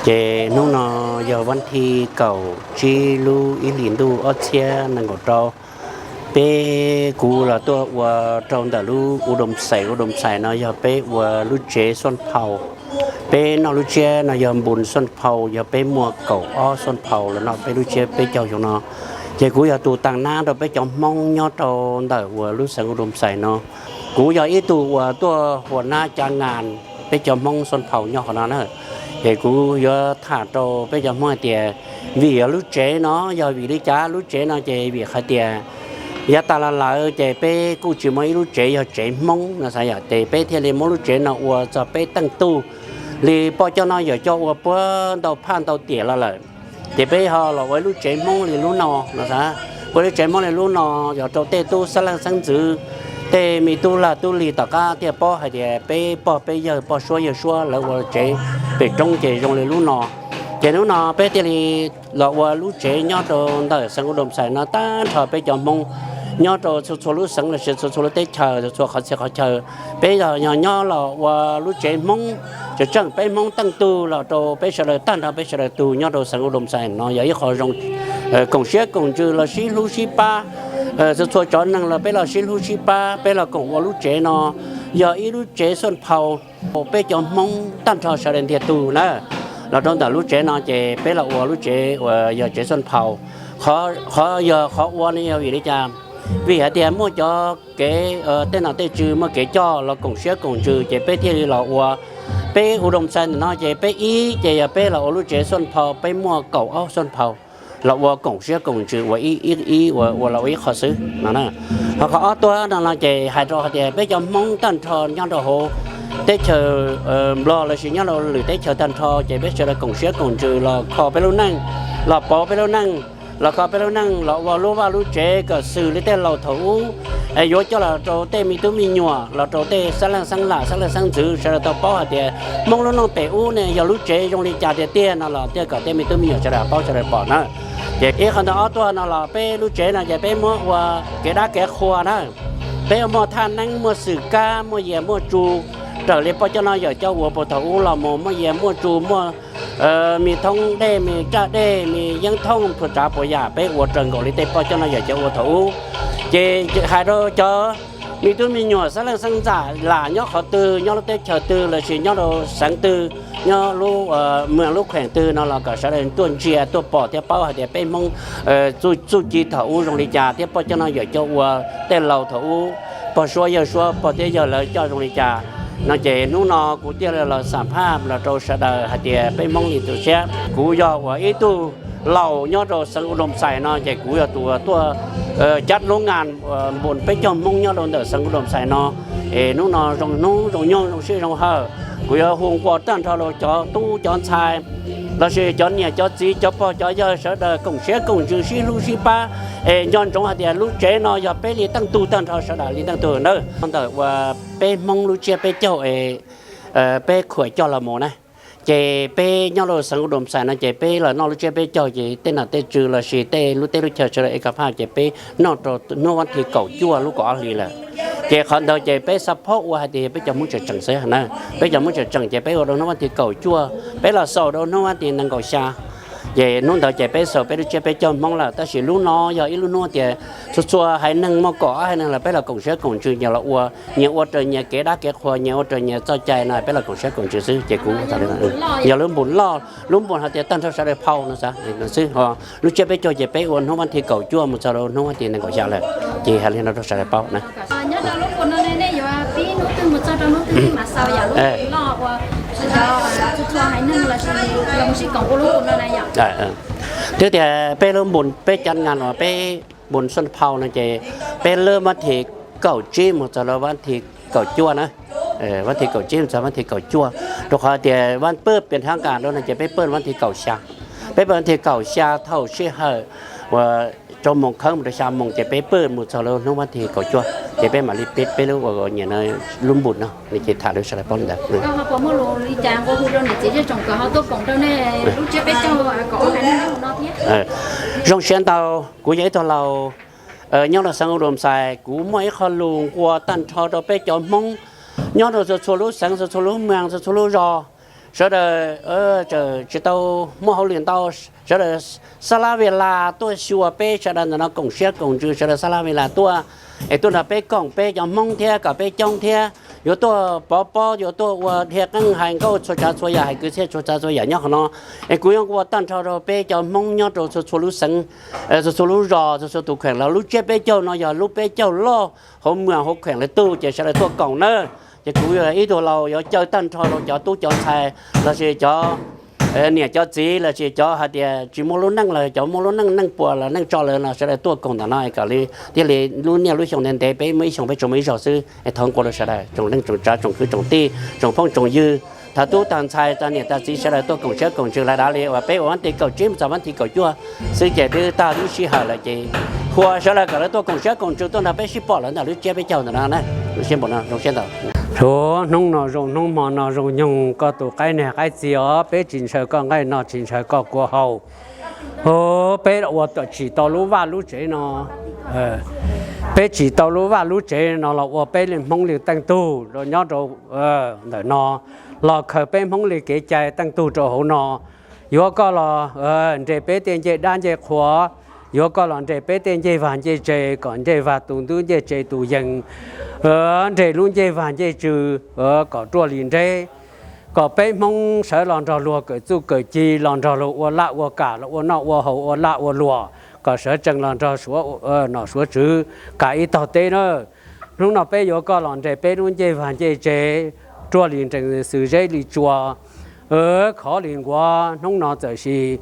Ces hnub no yog vas thib kaum tsib lub ib hlis ntuj ob txhiab nees nkaum rau. Peb, kuv los tuaj ua rau ntawm lub U Doo Xais, U Doo Xais no yog peb ua lub tsev xuaj phau. Peb noj lub tsiab no yog npus xuaj phau, yog peb muaj kaum ob xuaj phau los noj peb lub tsiab peb caug xyoo no. Ces kuv yog tus taag nab rau peb cov Hmoob nyob rau ntawm uas lub xeev U Doo Xais no. Kuv yog ib tug uas tuaj hua nab cav nas peb cov Hmoob xuaj phau nyob qhov no na. Ces kuv yuav tham rau peb cov Hmoob hais tias, vim yog lub tsev no yog vim li cas lub tsev no ces vim hais tias yav tas los lawm ces peb kuj tsis muaj ib lub tsev yog tsev Hmoob no xav yom, ces peb thiaj li muab lub tsev no ua txog peb teej tug li poj coj noj yawm coj ua puag ntau phaj ntau tiam los lawm. Ces peb ho los ua ib lub tsev Hmoob li lub no no xav, ua lub tsev Hmoob li lub no yog rau tej tub xeeb leej xeeb ntxwv, tej me tub lag tub lig tom qab thiaj paub hais tias peb pog peb yawg poj suab yawg suab lawv ua tsev pem roob ces zoo li lub no. Ces hnub no peb thiaj li los ua lub tsev nyob rau ntawm xeev U Doo Xais no tag nrho peb cov Hmoob nyob rau txhua txhua lub xeev los sis txhua txhua lub teb chaws, txhua txhua qhov txhia qhov chaw. Peb yog nyob los ua lub tsev Hmoob, tseem tseem peb Hmoob teej tug los rau peb sawv daws tag nrho peb sawv daws tug nyob rau xeev U Doo Xais no yog ib qho zoo koom siab koom ntsws los sib hlub sib pab. Txhua txhua cov neeg los peb los sib hlub sib pab, peb los koom ua lub tsev no yog ib lub tsev xuaj phau peb cov Hmoob tag nrho sawv daws ntiag tug na. Los rau ntawm lub tsev no ces peb los ua lub tsev uas yog tsev xuaj phau. Qhov yog qhov ua no yog vim li cas? Vim hais tias muaj cov kev, tej nom tej tswv muaj kev coj los koom siab koom ntsws ces peb thiaj li los ua. Peb U Doo Xais ntawm no ces peb ib ces yog peb los ua lub tsev xuaj phau, peb muaj kaum ob xuaj phau los ua koom siab koom ntsws ua ib ib ua ua los ua ib qho xwb no. Ho qhov ob tuaj no no ces hais rau hais tias peb cov Hmoob tag nrho nyob rau hauv teb chaws Nplog los sis nyob rau lwm teb chaws tag nrho ces peb sawv daws koom siab koom ntsws los kho peb lub neej, los pauv peb lub neej, los kho peb lub neej los ua lub vaj lub tsev kom xws li tej laus thaum ub, es yuav coj los rau tej me tub me nyuam los rau tej xeeb leej xeeb lam xeeb leej xeeb ntxwv sawv daws tau paub hais tias Hmoob lub neej pem ub ne yog lub tsev zoo li cas tiag tiag no los thiaj kom tej me tub me nyuam sawv daws paub sawv daws pom na. Ces ib qhov ntawd ob tuaj no los peb lub tsev no ces peb muab ua kev dab kev qhua na. Peb muaj thaj neeb muaj xwm kab muaj yias muaj tsu, raws li poj coj noj yawm coj ua puag thaum ub los mus muaj yias muaj tsu muaj me thoob dej me raj dej me yeeb thooj puas tsav puas yam peb ua raws nkaus li tej poj coj noj yawm coj ua thaum ub. Ces hais rau cov me tub me nyuam xeeb leej xeeb ntxwv lam nyob qhov twg nyob lub teb chaws twg los sis nyob rau xeev twg, nyob lub mws lub kheem twg no los kom sawv daws tuaj ntsia tuaj pom thiab paub hais tias peb Hmoob txuj ci thaum ub zoo li cas thiab poj coj noj yawm coj ua tej laus thaum ub, pog suab yawg suab pog thiab yawg lawv coj zoo li cas no. Ces hnub no kuv thiaj li los xam phaj los rau sawv daws hais tias peb Hmoob li tu siab. Kuv yog uas ib tug laus nyob rau xeev U Doo Xais no ces kuv yog tus tuaj cab lub nas npus peb cov Hmoob nyob rau ntawm xeev U Doo Xais no. Es hnub no zoo hnub zoo nyoog zoo sij zoo hawm, kuv yuav hu nqua tag nrho rau cov tub cov ntxhais los sis cov niam cov txiv cov pog cov yawg sawv daws koom siab koom ntsws sib hlub sib pab, es nco ntsoov hais tias lub tsev no yog peb li teej tug tag nrho sawv daws li teej tug na. Ntawm uas peb Hmoob lub tsiab peb caug es peb khuam coj los mus na, ces peb nyob rau xeev U Doo Xais no ces peb los noj lub tsiab peb caug ces tej nom tej tswv los sis tej lub teb lub chaw sawv daws es ka phaj ces peb noj rau hnub vas thib kaum cuaj lub kaum ob hlis lawm. Ces qhov ntawd ces peb xav phob ua hais tias peb cov Hmoob tseem tseem xwb na, peb cov Hmoob tseem tseem ces peb ua rau hnub vas thib kaum cuaj, peb los xaus rau hnub vas thib nees nkaum xya. Ces hnub ntawd ces peb xaus peb lub tsiab peb caug Hmoob lawm, tab sis lub no yog ib lub hnub tias txhua txhua haiv neeg muaj kaum ob haiv neeg los peb los koom siab koom ntsws nyias los ua, nyias ua raws nyias kev dab kev qhua, nyias ua raws nyias txoj cai no peb los koom siab koom ntsws xwb. Ces kuv yog lub npus loj, lub npus hais tias tag nrho sawv daws phau no xwb, lub tsiab peb caug ces peb ua hnub vas thib kaum cuaj mus txog rau hnub vas thib nees nkaum xya lawm. Ces hais li no rau sawv daws paub na. Twb tias peb lub npus peb cav nas los peb npus xuaj phau no ces peb lub vas thib kaum tsib mus txog rau vas thib kaum cuaj na, vas thib kaum tsib mus txog vas thib kaum cuaj, rau qhov tias vas pawj piam thab kas rau no ces peb pawj vas thib kaum xya. Peb pawj vas thib kaum xya thaum sij hawm uas rau moos khawb mus rau xya moos ces peb pawj mus txog rau hnub vas thib kaum cuaj ces peb mam li peb lub ua nyias lub npus no ne ces tham rau sawv daws paub li ntawd. Zoo siab ntau, kuv yog ib tug laus nyob rau xeev U Doo Xais, kuv muaj ib qho lus nqua tag nrho rau peb cov Hmoob nyob rau txhua txhua lub xeev, txhua txhua lub moos, txhua txhua lub zos, Sawv daws tsis tau muaj hauj lwm ntau, sawv daws xab lab ve las tuaj xyuas peb sawv daws ntawm no koom siab koom ntsws, sawv daws xab lab ve las tuaj es tuaj nrog peb koom peb cov Hmoob thiab kom peb coob thiab. Yuav tuaj pov pob, yuav tuaj ua dhia qeej hais nkauj txhua tsav txhua yam, hais kwv txhiaj txhua tsav txhua yam nyob qhov no. Es kuv yuav ua tag nrho rau peb cov Hmoob nyob rau txhua txhua lub xeev, txhua txhua lub zos, txhua txhua tus kheem los lub tsiab peb caug no yog lub peb caug loj hauv muas hauv kheem lawv tug, ces sawv daws tuaj koom nawb. Ces kuv ib tug laus yuav caw tag nrho rau cov tub cov ntxhais lossis cov niam cov txiv lossis cov hais tias tsis muaj lub neej los cov muaj lub neej, neej puas los neej tso lawm no sawv daws tuaj koom ntawm no kom li thiaj li lub niaj lub xyoo ntev ntev peb muaj ib xyoo peb tsuas muaj ib zaug xwb es thov nqua rau sawv daws tsoom neej tsoom tsav tsoom kwv tsoom tij tsoom phooj tsoom ywg, thaum tub tag ntxhais txog niam tag txiv sawv daws tuaj koom siab koom ntsws lawm dav li uas peb ua hnub tim kaum tsib mus txog hnub tim kaum cuaj xwb ces twb tag lub sij hawm lawm ces hu sawv daws kom lawv tuaj koom siab koom ntsws tuaj nrog peb sib pom lawv ntawm lub tsiab peb caug ntawm no na. Lub siab npaum no zoo siab ntau. Tsuav hnub no zoo hnub hmo no zoo nyoog koj tus qaib niag qaib txiv os, peb tsis ntshaw koj nqaij no tsis ntshaw koj kua haus. Peb ua tsim tau lub vaj lub tsev no, peb tsim tau lub vaj lub tsev no los ua peb li Hmoob li teej tug rau nyob rau ntawm no, los khaws peb Hmoob li kev cai teej tug rau hauv no. Yuav koj los nres peb tej ncej dab ncej qhua, yuav koj los nres peb tej ncej vag ncej tse kom ncej vag tus ntub ncej tse tus yees, nres lub ncej vag ncej tsw kom ruaj li nreb, kom peb Hmoob sawv los nrog luag kawm txuj kawm ci, los nrog luag ua laj ua kam, los ua noj ua haus ua laj ua luam, kom sawv tsees los nrog suav nom suav tswv kav ib tog teb na. Hnub no peb yuav koj los nres peb lub ncej vag ncej tse ruaj li nrees xws zeb li tsua, khov li nkuav. Hnub no txawm sis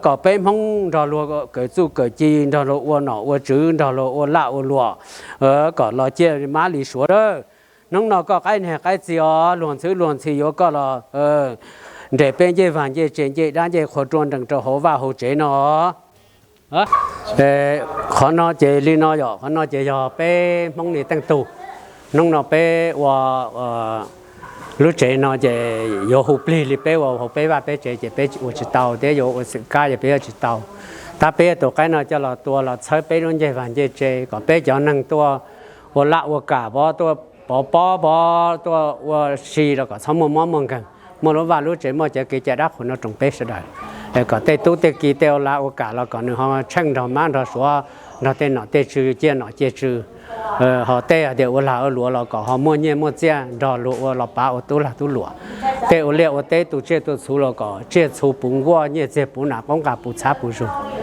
kom peb Hmoob nrog luag kawm txuj kawm ci, nrog luag ua nom ua tswv, nrog luag ua laj ua luam, kom los ciaj mab li suav lawm. Hnub no koj qaib niag qaib txiv os, luag ntxhwb luag ntxhi yuav koj los nres peb ncej vag ncej tse ncej dab ncej qhua ruaj nrees rau hauv vaj hauv tsev no. Qhov no ces li no yom, qhov no ces yog peb Hmoob li teej tug. Hnub no peb ua lub tsev no ces yuav hu plig li peb ua hauv peb vaj peb tsev ces peb ua tsis tau thiab, yuav ua xwm kab ces peb ua tsis tau. Tab peb tus qaib no coj los tua los txhawb peb lub ncej vag ncej tse kom peb cov neeg tuaj ua laj ua kam pov, tuaj pov pob pov, tuaj ua si los kom txhob muaj mob muaj nkeeg, muaj lub vaj lub tsev, muaj cov kev cai dab qhuas no roos peb sawv daws. Kom tej tub tej ki tej ua laj ua kam los kom nws ho tsheej nrog mab nrog suav, nrog tej nom tej tswv ciaj nom ciaj tswv. Ho tej hais tias ua lag ua luam los kom ho muaj nyiaj muaj txiaj nrog luag ua los pav ua tub lag tub luam. Tej ua liaj ua teb tu tsiaj tu txhuv los kom tsiaj txhu puv nkuaj, nyiaj txiag puv nam, qoob nqa puv txhab puv zug.